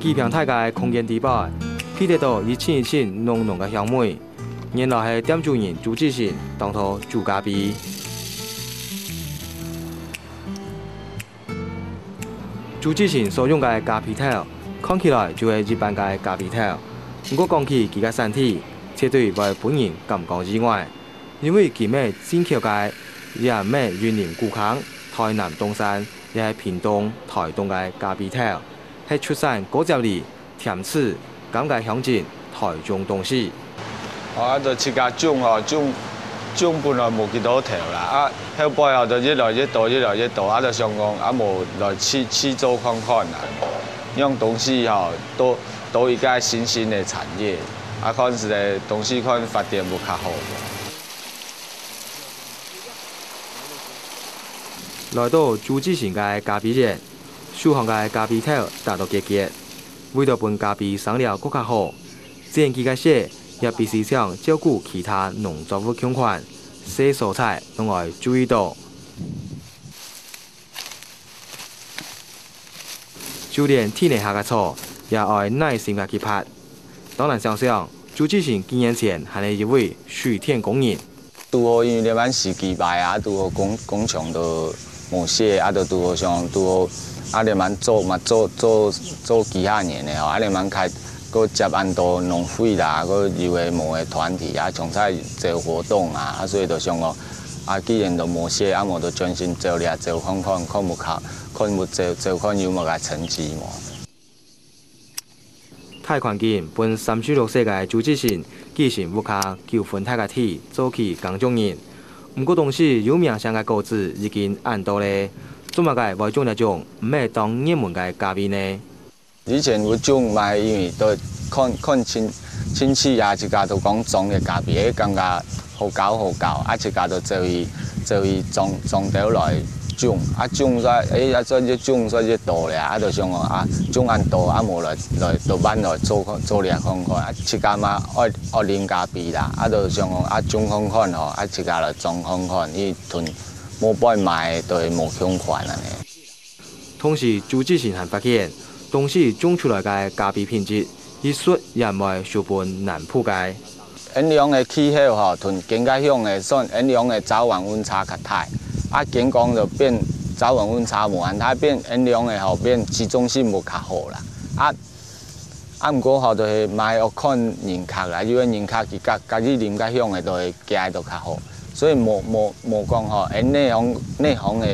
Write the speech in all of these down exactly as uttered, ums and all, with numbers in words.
幾坪大个空間底背，鼻得到一陣一陣濃濃个香味。原來係店主人朱志成當初煮咖啡。朱志成所用个咖啡豆，看起來就係一般个咖啡豆，毋過講起佢个產地，絕對會分人感覺意外。 因為佢乜進口个，也乜雲林古坑、台南東山，也係屏東、台東个咖啡豆，係出產果汁裡、甜柿、柑个鄉鎮台中東勢。哦，啊，就自家種吼，種，種本來無幾多頭啦，啊，後背吼就越來越多，越來越多，啊，就想講，啊，無來試，試做看看啦，讓東勢吼，多，多一個新興个產業，啊，看實在東勢看發展會較好無。 來到朱志成个咖啡園，手項个咖啡豆打到結結，為著分咖啡生了更加好，剪佢个葉也必須像照顧其他農作物共款，細所在攏愛注意到。就連地泥下个草也愛耐心个去伐。當難想像，朱志成幾年前還係一位水電工人， 拄好因為這滿時機歹啊，拄好工，工場都無歇，啊，都拄好想，拄好，啊，這滿做嘛做，做，做幾下年个吼，啊，這滿開，閣接恁多農會啦，閣有个無个團體啊，像在做活動啊，啊，所以就想講，啊，既然都無歇，啊，無就專心做這做看看，看有較，看有做，做看有麼个成績無。 大環境分三十六歲个朱志成躋身屋下九分大个地做起耕種人。毋過當時有名聲个果子已經恁多咧，做麼个會種這種毋係當熱門个咖啡呢？以前有種嘛，因為都看，看親，親戚啊，自家都講種个咖啡，感覺 好搞好搞，啊，自家就做去，做去莊，莊頭來種，啊，種煞，欸，啊，煞越種煞越多咧，啊，就想講啊，種恁多，啊，無來，來，就搬來做，做這看看，啊，自家嘛愛，愛啉咖啡啦，啊，就想講啊，種看看吼，啊，自家來種看看，去同外背買就係無共款恁呢。 同時，朱志成還發現，當時種出來个咖啡品質，一直也毋會輸分南部个。𠊎兩个氣候吼，同今个鄉个算𠊎兩个早晚溫差較大，啊，今講就變早晚溫差無恁大，變𠊎兩个吼，變集中性無較好啦。啊， 啊，毋過吼，就係嘛愛看人客啦，有个人客佢家，家己啉較香个，就會寄到較好。所以無，無，無講吼，𠊎內行，內行个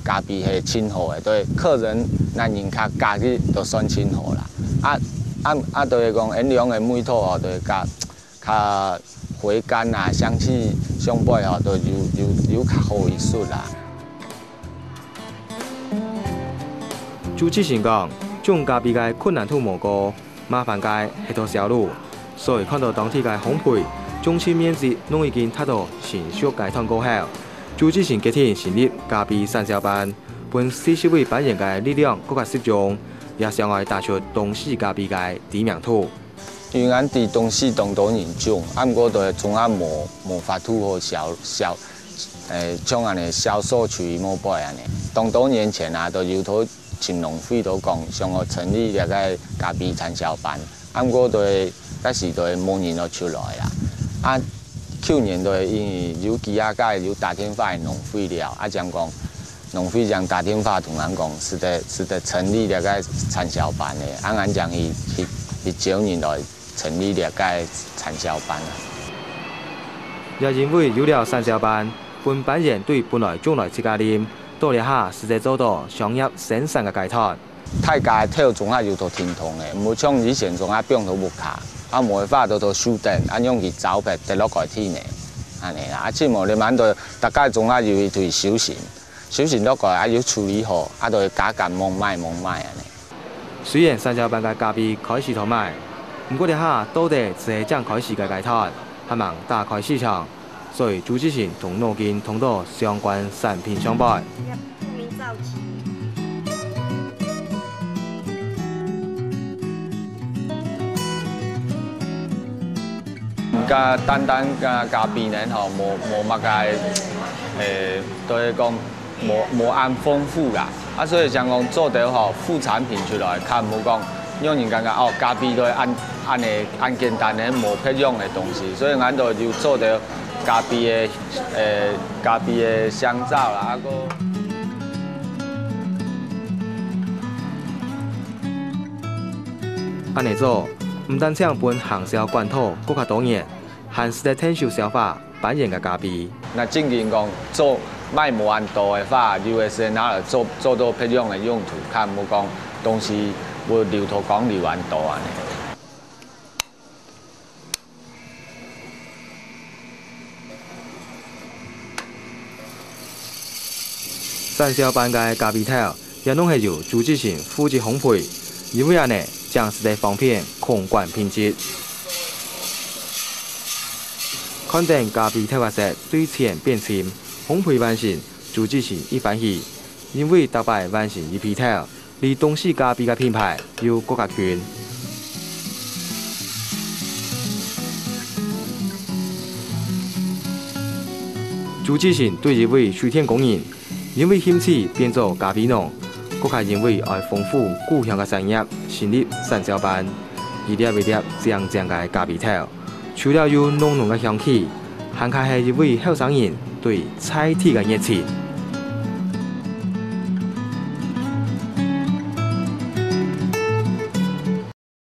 咖啡係盡好个，對客人若人客家己就算盡好啦。啊，啊，啊，就係講𠊎兩个味道吼，就會較，較回甘啊，香氣上背吼，就有，有，有較好一息啦。 朱志成講，種咖啡个困難度無高，麻煩个係到銷路，所以看到當地个烘焙、種植面積攏已經達到成熟階段過後，朱志成決定成立咖啡產銷班，分四十位班員个力量更加集中，也想愛打出東勢咖啡个知名度。 因為𠊎知東勢當多人種，啊，毋過就係總係無，無法度好銷，銷，欸，像恁呢銷售出去外背恁呢。當多年前啊，就有頭尋農會就講，想愛成立這个咖啡產銷班，啊，毋過就係，該時就係無人愛出來啊。啊，舊年就係因為有幾下个有打電話个農會了，啊，正講，農會正打電話同𠊎講，使得，使得成立這个產銷班个，啊，𠊎正去，去，去招人來 成立這个產銷班啊。也因為有了產銷班，分班員對本來種來自家啉，到這下實在做到商業生產个階段。大家个頭總係有到停動个，毋好像以前總係放到屋下，啊，無个話就到樹頂，啊，用佢招牌跌落來天呢，恁呢啦。啊，這無你慢到大家總係有一堆收成，收成落來啊，又處理好，啊，就會加減望賣望賣恁呢。 雖然產銷班个咖啡開始討賣，毋過這下到底只係正開始个階段，還吂打開市場，所以朱志成動腦筋動到相關產品上背。不明造極。毋過單單个咖啡呢，吼，無，無麼个，欸，就係講 無，無恁豐富啦。啊，所以想講做得吼，副產品出來，較毋好講讓人感覺哦，咖啡都係恁恁个恁簡單个無別樣个東西，所以𠊎都有做到咖啡个呃咖啡个香皂啦，啊个。恁呢做，毋單淨分行銷管道更加多元，還使得𢯭手消化 半圓个咖啡。若正經講做賣無恁多个話，有个時拿來做做到別樣个用途，較無講東西會流通講流恁多恁呢。產銷班个咖啡豆 也攏係由朱志成負責烘焙，因為恁呢，正使得方便控管品質。看等咖啡豆个色對淺變深，烘焙完成，朱志成已歡喜，因為逐擺完成一批豆，離東勢咖啡个品牌又更加近。朱志成對一位水電工人 因為興趣變做咖啡農，更加因為愛豐富故鄉个產業，成立產銷班。一粒一粒靚靚个咖啡豆，除了有濃濃个香氣，還較係一位後生人對在地个熱情。